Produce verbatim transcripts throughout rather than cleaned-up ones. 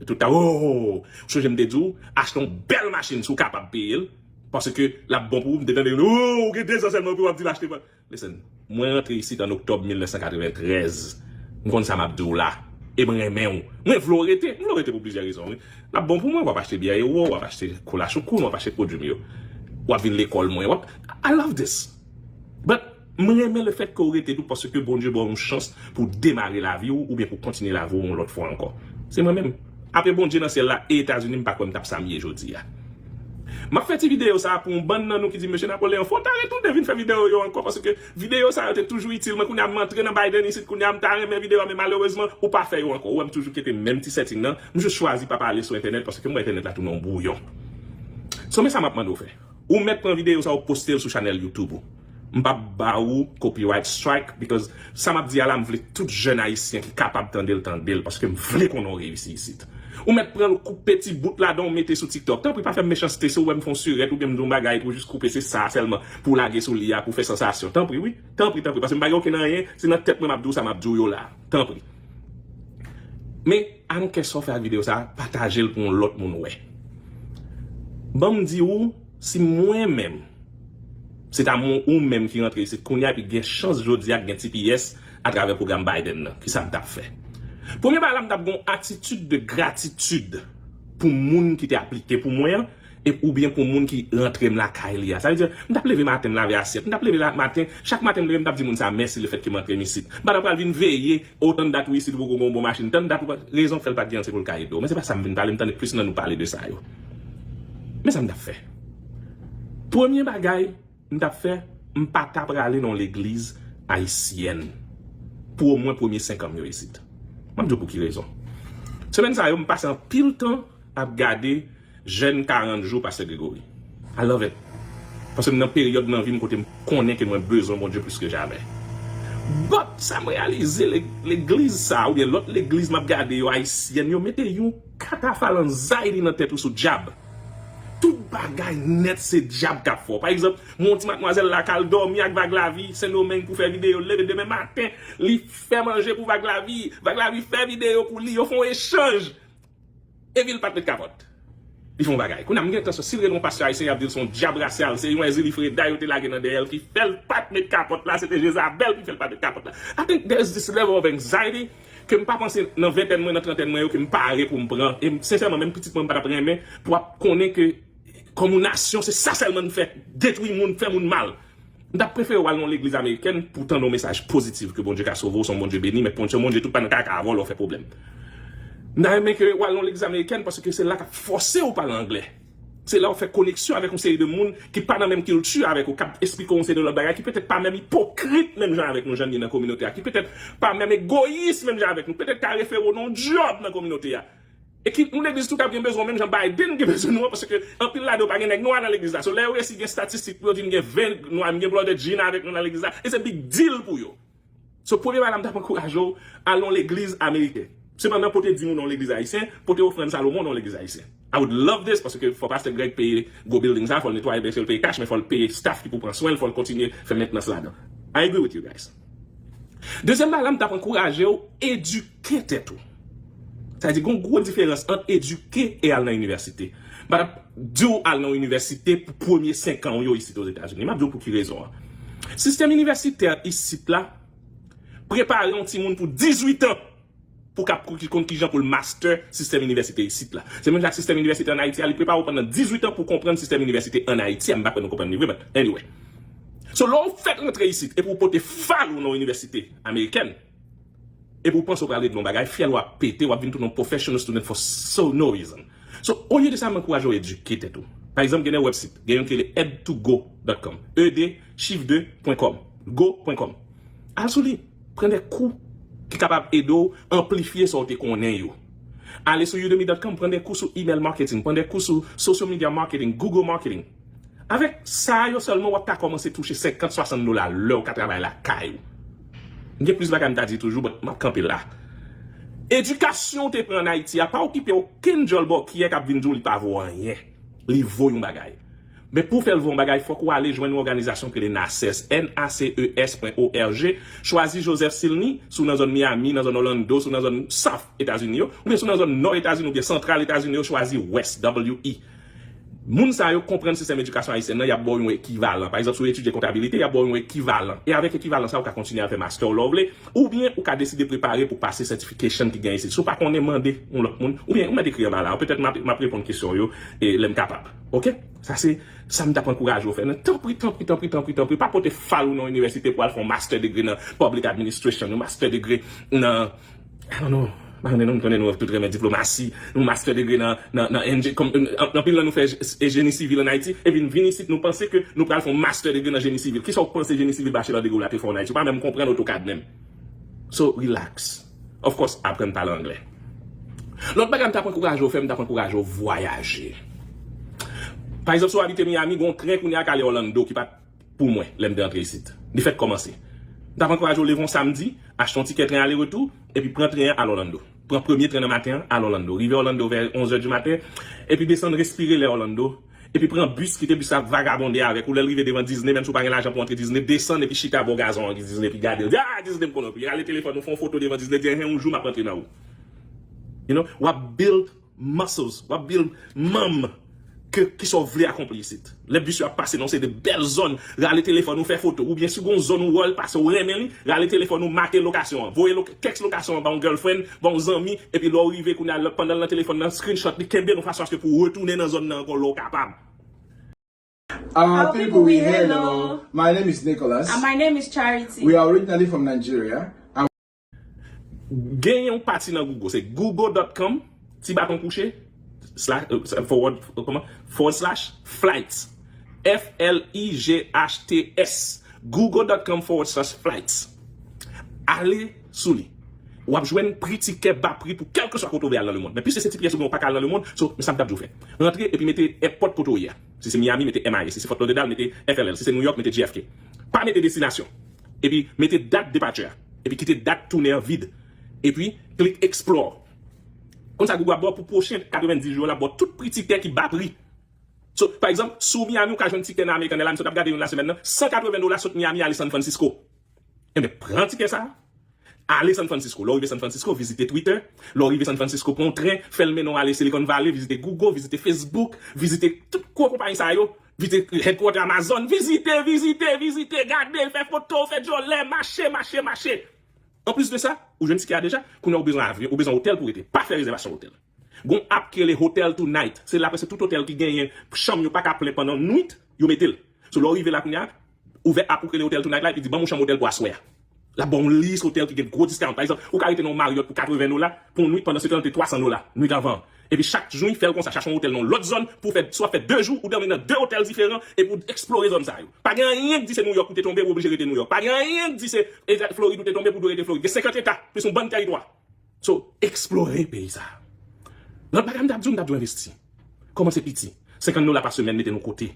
Tout ta, oh, sonje m te di w, achte yon bèl machin si w kapab peye l, paske l ap bon pou ou, m te tande, oh, ou gen de zan sèlman pou w ap di l achte. Listen, mwen rantre isit an oktòb mil nèf san katreventrèz. M konn sa m ap di w la. E mwen renmen w. Mwen vle w rete. M vle w rete pou plizyè rezon, wi. L ap bon pou mwen, w ap achte byè Ewo, w ap achte kola Choukoun, w ap achte pwodui m yo. W ap vin lekòl mwen. W ap, I love this. But, mwen renmen lefèt ke w rete tou paske Bondye ba w yon chans pou w demare lavi w oubyen pou w kontinye lavi w yon lòt fwa ankò. Se mwen menm. Apre Bondye nan syèl la e Etazini, m pa kwè m t ap sa m ye jodi a. M ap fè ti videyo sa a pou yon bann nan nou ki di, "Mesye Napoleon, fò w ta retounen vin fè videyo yo ankò, paske videyo sa yo te toujou itil mwen. Kounye a m antre nan Biden isit, kounye a m ta renmen videyo a, men malerezman, ou pa fè yo ankò. Ou wè m toujou kenbe menm ti setting nan. M jis chwazi pa pale sou entènèt, paske m wè entènèt la tounen yon bwouyon." So, men sa m ap mande w fè. Ou mèt pran videyo sa, ou poste l sou chanèl YouTube ou. M p ap ba ou copyright strike, because sa m ap di a la, m vle tout jèn ayisyen ki kapab tande l, tande l, paske m vle konnen w reyisi isit. Ou mèt pran l, koupe ti bout ladan, ou mete sou TikTok. Tanpri, pa fè m mechanste, si w wè m fè yon sirèt oubyen m di yon bagay, pou w jis koupe, se sa sèlman, pou w lage sou li a, pou w fè sansasyon. Tanpri, wi. Tanpri, tanpri, paske m pa gen okenn anyen, se nan tèt mwen m ap di w sa m ap di w yo la. Tanpri. Men, I don't care sa w fè ak videyo sa a, pataje l pou yon lòt moun wè. Ban m di w, si mwen menm, se ta mwen ou menm ki rantre isit kounye a, epi gen chans jodi a gen T P S atravè pwogram Biden nan, ki sa m t ap fè? Premye bagay la, m t ap gen yon atitid de gratitid pou moun ki te aplike pou mwen an, e, oubyen pou moun ki rantre m lakay li a. Sa vle di, m t ap leve maten, m lave asyèt. M t ap leve la, maten, chak maten m leve, m t ap di moun sa a mèsi lefèt ke m rantre m isit. M pa t ap pral vin veye, "O, tann dat ou isit, ou poko gen yon bon machin. Tann dat ou pa," rezon k fè l pa t gen an, se pou l ka ede w. Men se pa sa m vin pale, m tande plis nan nou pale de sa yo. Men sa m t ap fè. Premye bagay, m t ap fè, m pa ta prale nan yon legliz ayisyèn pou omwen premye senk an m yo isit. M ap di w pou ki rezon. Semèn sa yo, m pase anpil tan ap gade jèn karant jou Pastè Gregory. I love it. Paske m nan peryòd nan vi m kote m konnen ke mwen bezwen Bondye plis ke jamè. But, sa m reyalize, le-, legliz sa, oubyen lòt legliz m ap gade yo, ayisyèn, yo mete yon katafal anxiety nan tèt ou sou dyab. Tout bagay nèt se dyab k ap fè w. Pa egzanp, mwen yon ti matmwazèl la k al dòmi ak Vag Lavi, Sendomeng pou fè videyo, leve demen maten, li fè manje pou Vag Lavi, Vag Lavi fè videyo pou li, yo fè yon echanj. Epi l pa t met kapòt. Li fè yon bagay. Kounye a, m gen tansyon, si l rele yon pastè ayisyen, y ap di l se yon dyab rasyal, se yon Èzili Freda yo te lage nan dèyè l ki fè l pa t met kapòt la, se te Jezabèl ki fè l pa t met kapòt la. I think there is this level of anxiety ke m pa panse nan ventèn mwen, nan trantèn mwen yo, ke m pare pou m pran. E m, sensèman, menm pitit mwen, m pa t ap renmen pou ap konnen ke kòm yon nasyon, se sa sèlman n fè, detwi moun, fè moun mal. M t ap prefere w al nan yon legliz amerikèn pou w tande yon mesaj pozitif, ke Bondye ka sove w, se yon Bondye beni, men Bondye, Bondye tout pa nan kaka avè w lè w fè pwoblèm. M ta renmen ke w al nan yon legliz amerikèn paske se la k ap fòse w pale anglè. Se la w fè koneksyon avèk yon seri de moun ki pa nan menm kilti avèk ou, k ap esplike w yon seri de lòt bagay, ki petèt pa menm ipokrit menm jan avèk nou, jan n ye nan kominote a, ki petèt pa menm egoyis menm jan avèk nou, petèt ka refere w nan yon djòb nan kominote a. E ki yon legliz tou k ap gen bezwen w menm jan Biden gen bezwen nou an, paske anpil ladan yo pa gen nèg nwa nan legliz la. So, lè yo resi gen estatistik pou yo di n gen ven nwa, n gen Brother Gene avèk nou nan legliz la, it's a big deal pou yo. So, premye bagay la, m t ap ankouraje w, al nan yon legliz ameriken. Sepandan, pote dis moun nan yon legliz ayisyen, pote ofrann Salomon nan yon legliz ayisyen. I would love this, paske fò Pastè Greg peye gwo building sa, fò l netwaye, byensi l peye kach, men fò l peye staff ki pou pran swen l, fò l kontinye fè mentnans ladan. I agree with you guys. Dezyèm bagay la, m t ap ankouraje w edike tèt ou. Sa vle di, gen yon gwo diferans ant edike e al nan inivèsite. M pa t ap di w al nan inivèsite pou premye senk an w yo isit Ozetazini. M ap di w pou ki rezon an. Sistèm inivèsitè isit la prepare yon timoun pou dizuit an pou k ap kou-, ki konn kijan pou l master sistèm inivèsite isit la. Se menm jan ak sistèm inivèsite ann Ayiti a, li prepare w pandan dizuit an pou w konprann sistèm inivèsite ann Ayiti a. M pa kwè nou konprann li vre, but anyway. So, lè w fèk rantre isit epi w pote fal ou nan yon inivèsite amerikèn, epi w panse w pral regle yon bagay, fyèl w ap pete, w ap vin tounen yon professional student for so no reason. So, olye de sa, m ankouraje w edike tèt ou. Pa egzanp, gen de website, gen youn ki rele ed to go dot com, E D, chif de, pwen kòm, go pwen kòm. Al sou li, pran de kou ki kapab ede w anplifye sa w te konnen yo. Ale sou udemy dot com, pran de kou sou email marketing, pran de kou sou social media marketing, Google marketing. Avèk sa yo sèlman, w ap ka kòmanse touche senkant, swasant dola lè w ka travay lakay ou. M gen plis bagay m ta di toujou, but m ap kanpe la. Edikasyon w te pran ann Ayiti a pa okipe okenn djòl bòkyè k ap vin di w li pa vo anyen. Li vo yon bagay. Men pou w fè l vre yon bagay, fòk ou ale jwenn yon òganizasyon ki rele NACES, N A C E S pwen O R G. Chwazi Joseph Silny, si w nan zòn Miami, nan zòn Orlando, si w nan zòn South Etazini yo, oubyen si w nan zòn Nò Etazini oubyen Santral Etazini yo, chwazi West, W E. Moun sa yo konprann sistèm edikasyon ayisyèn nan, y ap ba w yon ekivalan. Pa egzanp, si w etidye kontabilite, y ap ba w yon ekivalan. E avèk ekivalan sa, ou ka kontinye al fè master w lè w vle, oubyen ou ka deside prepare pou pase certification ki gen isit. Si w pa konnen, mande yon lòt moun, oubyen ou mèt ekri anba la. Petèt m ap, m ap reponn kesyon yo e lè m kapab. Oke? Sa se sa m t ap ankouraje w fè. Nan, tanpri, tanpri, tanpri, tanpri, tanpri, pa pote fal ou nan inivèsite pou al fè yon master degree nan public administration, yon master degree nan I don't know. M pa konnen non, m konnen nou tout renmen diplomasi, nou master degree nan, nan, nan enje-, kòm, an, anpil nan nou fè je-, e jeni sivil ann Ayiti, epi n vin isit, nou panse ke nou pral fè yon master degree nan jeni sivil. Kisa w panse jeni sivil bachelor degree w la te fè w ann Ayiti? Ou pa menm konprann AutoCAD menm. So, relax. Of course, aprann pale anglè. Lòt bagay m t ap ankouraje w fè, m t ap ankouraje w vwayaje. Pa egzanp, si w abite Miami, gen yon tren kounye a k ale Orlando ki pa t pou mwen, lè m te antre isit. Li fèk kòmanse. M t ap ankouraje w leve yon samdi, achte yon tikè tren ale retou, epi pran tren an al Orlando. Pran premye tren nan maten an, al Orlando. Rive Orlando vè onz è di maten, epi desann respire lè Orlando, epi pran bis, kite bis la vagabonde avèk ou. Lè l rive devan Disney, menm si w pa gen lajan pou antre Disney, desann epi chita bò gazon an ki Disney, epi gade l. Di, "Ah, Disney m konn anpil." Rale telefòn ou, fè yon foto devan Disney, di, "Enhen, yon jou m ap antre nan ou." You know, w ap build muscles, w ap build manm ke, kisa w vle akonpli isit. Lè bis yo ap pase nan yon seri de bèl zòn, rale telefòn ou, fè foto, oubyen si gon zòn ou wè l pase, ou renmen li, rale telefòn ou, make lokasyon an, voye lo-, tèks lokasyon an ba yon girlfriend, ba yon zanmi, epi lè w rive kounye a, pandan l nan telefòn nan, screenshot li, kenbe l yon fason aske pou w retounen nan zòn nan ankò lè w kapab. Uh, people, we hello. My name is Nicholas. And my name is Charity. We are originally from Nigeria. Gen yon pati nan Google, se google dot com, ti baton kouche, slash, euh, forward, euh, kòman? Forward slash flights. F L I G H T S. google dot com forward slash flights. Ale sou li. W ap jwenn pri tikè ba pri pou kèlkeswa kote w vle al nan lemonn. Men piske se ti pyès ou gen, ou pa ka al nan lemonn, so, men sa m t ap di w fè. Rantre epi mete èpòt kote w ye a. Si se Miami, mete M I A. Si se Fort Lauderdale, mete F L L. Si se New York, mete J F K. Pa mete destinasyon. Epi mete dat departure a. Epi kite dat tounen an vid. Epi klik explore. Konsa Google ap ba w pou pwochen katrevenndis jou yo, l ap ba w tout pri tikè ki ba pri. So, pa egzanp, si w Miami, ou ka jwenn tikè nan American Airlines, m sot ap gade youn lasemèn nan, san katreven dola sot Miami ale San Francisco. Enben, pran tikè sa a, ale San Francisco. Lè w rive San Francisco, vizite Twitter. Lè w rive San Francisco, pran yon tren, fè l mennen w ale Silicon Valley, vizite Google, vizite Facebook, vizite tout gwo konpayi sa yo, vizite headquarter Amazon, vizite, vizite, vizite, gade, fè foto, fè djòlè, mache, mache, mache. Anplis de sa, ou jwenn tikè a deja, kounye a ou bezwen avyon, ou bezwen otèl pou w rete. Pa fè rezèvasyon otèl. Gon app ki rele Hotel Tonight. Se la prèske tout otèl ki genyen chanm yo pa ka plen pandan nwit, yo mete l. So, lè w rive la kounye a, ouvè app ou ki rele Hotel Tonight la, epi di, "Ban m yon chanm otèl pou aswè a." L ap ba w yon lis otèl ki gen gwo discount. Pa egzanp, ou ka rete nan yon Marriott pou katreven dola pou yon nwit, pandan se tan l te twa san dola, nwit avan. Epi chak jou, fè l konsa, chache yon otèl nan yon lòt zòn pou w fè, swa fè de jou, ou dòmi nan de otèl diferan, epi w eksplore zòn sa yo. Pa gen anyen k di se New York ou te tonbe, ou oblije rete New York. Pa gen anyen k di se Eta Florid ou te tonbe pou w dwe rete Florid. Gen senkant eta, plis yon bann tèritwa. So, eksplore peyi sa a. Lòt bagay m t ap di w, m t ap di w envesti. Kòmanse piti. Senkant dola pa semèn mete nou kote.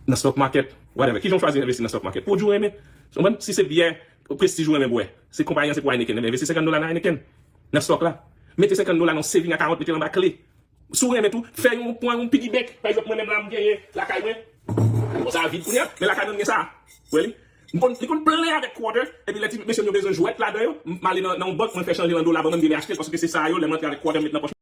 Nan stock market, whatever. Kijan w chwazi envesti nan stock market? Pwodui w renmen. Ou konprann? Si se byè, Prestige ou renmen bwè. Se konpayi an, se pou Heineken. Enben, envesti senkant dola nan Heineken. Nan stock la. Mete senkant dola nan yon saving account, mete l anba kle. Si w renmen tou, fè yon, pran yon piggy bank. Pa egzanp, mwen menm la, m genyen lakay mwen. Bon, sa a vid kounye a, men lakay mwen, m gen sa a. Ou wè li? M konn, li konn plen avèk quarter, epi lè ti mesye m yo bezwen jwèt ladan yo, m, m ale nan, nan yon bank, mwen fè chanje l an dola, ban mwen, m vin achte l, paske se sa yo, lè m antre avèk quarter, m met nan pòch.